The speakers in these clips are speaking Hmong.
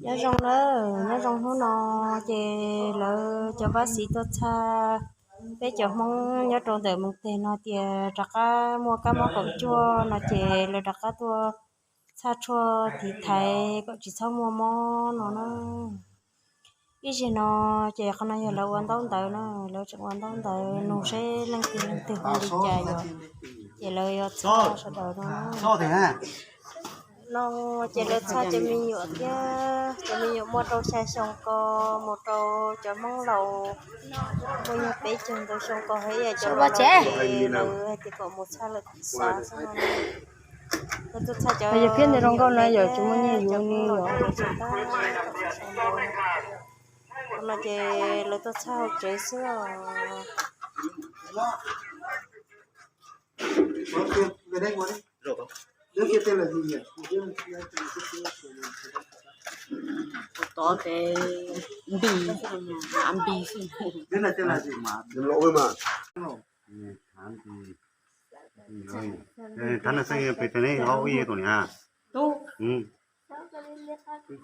Nyob zoo na, nyob zoo hnub no ces lawv cov pab xiv tuaj txhaj peb cov Hmoob nyob rau ntawm mus teg no tias rov qab muaj kab mob kaum cuaj no ces lawv rov qab tuaj txhaj tshuaj tiv thaiv kom tsis txhob muaj mob no na. Ib zaug no ces qhov no yog lawv ua ntaub ntawv na, lawv tseem ua ntaub ntawv nug seb leej twg leej twg hu li cas yuav, ces lawv yuav txhaj sawv daws no. No ces lawv txhaj cov me nyuam thiab, cov me nyuam muaj rau xya xyoo ko mus rau cov Hmoob laus muaj yog peb caug ntau xyoo ko, hos yam cov laus ces lawv hais tias kom mus txhaj lawv kuv xav xwb no. Lawv tuaj txhaj cov zoo nkauj no yog tsis muaj nyiaj yuav ne yog. No ces lawv tuaj txhaj hauv tsev xwb os. Tov ces npis, npis xwb. Tub,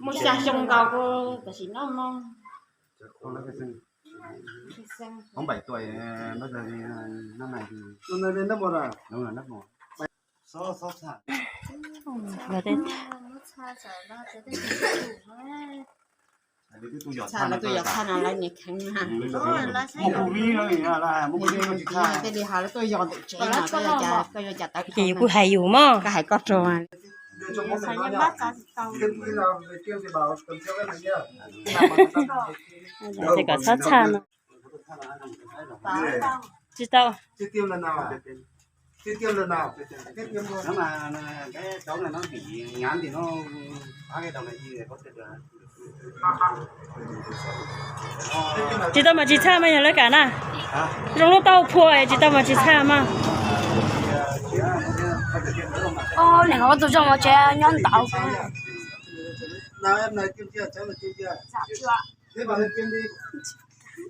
muaj xya xyoo nkaus, tam sim no no. Txhaj no tuaj yog txhaj no lawv nyiam kheev na. Tej li ho lawv tuaj yog ntawm tsev no, koj yuav cas, koj yuav cas tawv. Ces yus kuj hais yus mog, koj hais koj rau. Ces kom txhob txhaj no. Tsis tau. Tsis tau mas tsis txhaj mas yog lawv kam na. Zoo lub taub hau phua tsis tau mas tsis txhaj mas. Nim no tus zoo tsev nyob ntawd.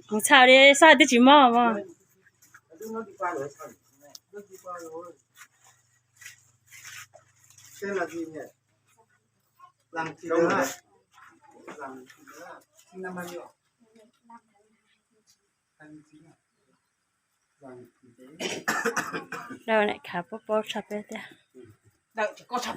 Kuv txhaj li xav twb tsis mob mas. Lawv khav pob pob tshaj peb thiab. Txhob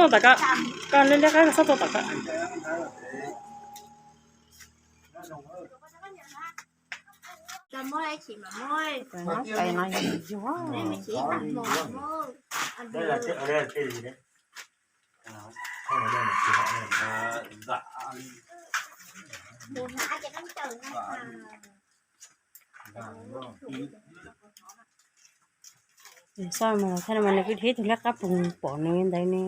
mus tom ko, koj liab liab qab txhob tuaj tom ko. Xav mas thaum no mas nws kuj dhia tus liab qab pus pom nws ntawd ne.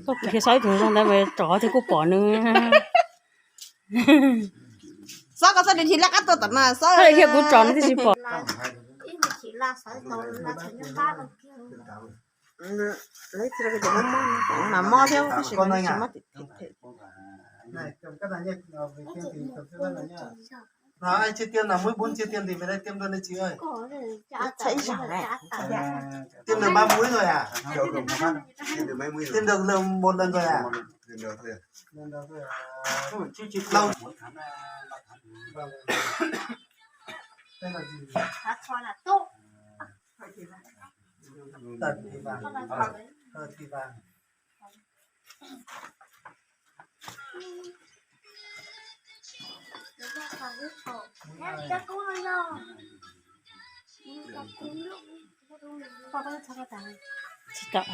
Kuv thiaj xav ib tug zoo ntawd mas rov thiaj kuj pom nws. Xav ko xav nws dhia liab qab tuaj tom no xav thiaj kuv rov nws thiaj tsis pom. Mas mob thiab tab sis mas tsis mob tim them. Tiêm được bao nhiêu rồi à? Tiêm được một lần rồi à? Lâu. Tên là gì? Tần Thị Vàng. Ờ, Thị Vàng. Tsis tau.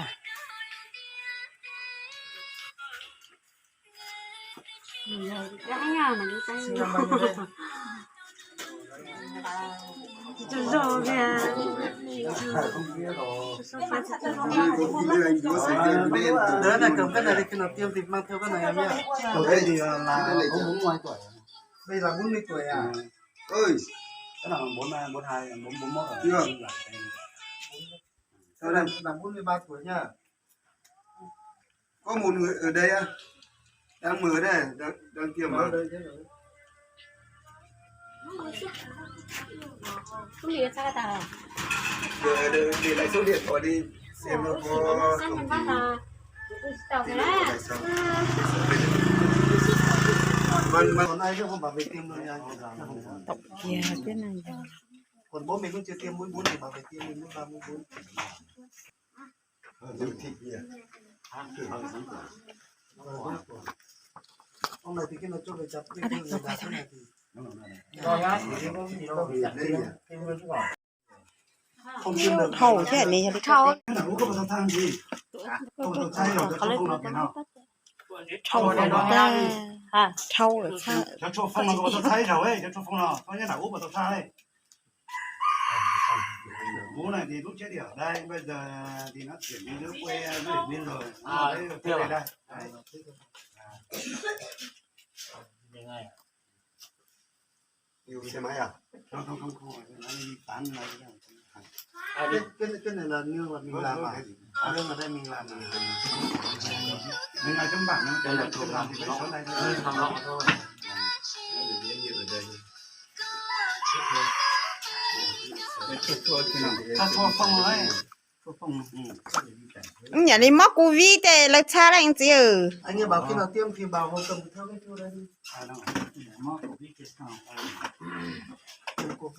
Đứa này cầm cái này đi, khi nào tiêm thì mang theo cái này em nhé. Đây là bốn mươi tuổi à? Ơi. Bốn, bốn hai, bốn, bốn mốt rồi. Chưa. Sao đây? Làm bốn mươi ba tuổi nha. Có một người ở đây á. Đang mở đây, đang, đang kia mà. Giờ để, để lại số điện thoại đi. Xem nó có không thì. Còn ai chứ không bảo vệ tiêm luôn nha. Tổng kia thế này. Còn bố mình cũng chưa tiêm mũi bốn thì bảo vệ tiêm mũi ba, mũi bốn. Ông này thì cái nó cho về chặt cái này thì. Thau thiab ne, yog li thau. Thau, thau lawm txhaj. Bố này thì lub chiếc đĩa ở đây, bây giờ thì nó chuyển đi nước quê, nó để bên rồi. À, đây, đây, đây. Nhiều xe máy à? Không, không, không, không, nó đi bán này. Cái, cái, cái này là nương là mình làm à? Nương ở đây mình làm à? Mình làm trong bản, nó chỉ là thuộc làm thì phải số này thôi. Tha thua phong rồi. Ub, yam li mob covid tes lawv txhaj leej txiv.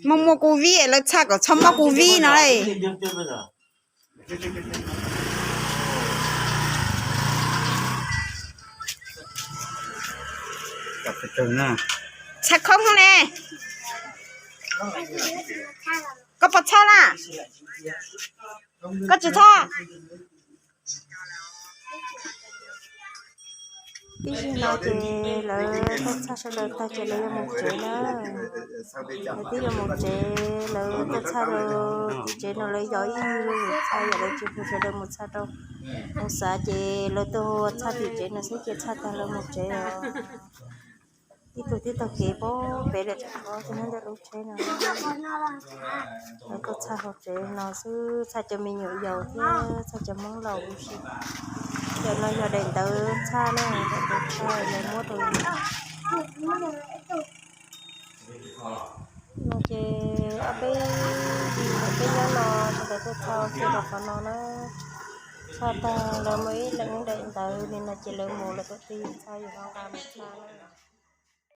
Mob muaj covid lawv txhaj kom txhob mob covid no li. Txhaj khoob ne. Koj puas txhaj na? Koj tsis txhaj? Ib zaug no ces lawv tuaj txhaj sawv daws tag ces lawv yuav mus tsev na. Lawv twb yuav mus tsev, lawv tuaj txhaj rau tim tsev no lawv yog ib nyuag lub txhaj yam lawv tsis hu sawv daws mus txhaj rau. Mus xav ces lawv tuaj txhaj tim tsev no xwb ces txhaj tag lawv mus tsev os. Tib tug tib tug kev pab pem lawm tseem qhov tsis nyob ntawm lub tsheb no. Lawv tuaj txhaj hauv tsev no xwb, txhaj cov me nyuam yaus thiab txhaj cov Hmoob laus huv si. Cov no yog daim ntawv txhaj na, daim ntawv txhaj lawv muab rau yus. No ces ob peb, peb nyob no sawv daws tuaj txhaj kiag rau qhov no na. Txhaj tag lawv muaj ib leeg ib daim ntawv li no ces lawv mus lawm, tam sim yus txhaj yus ho nqa mus txhaj na.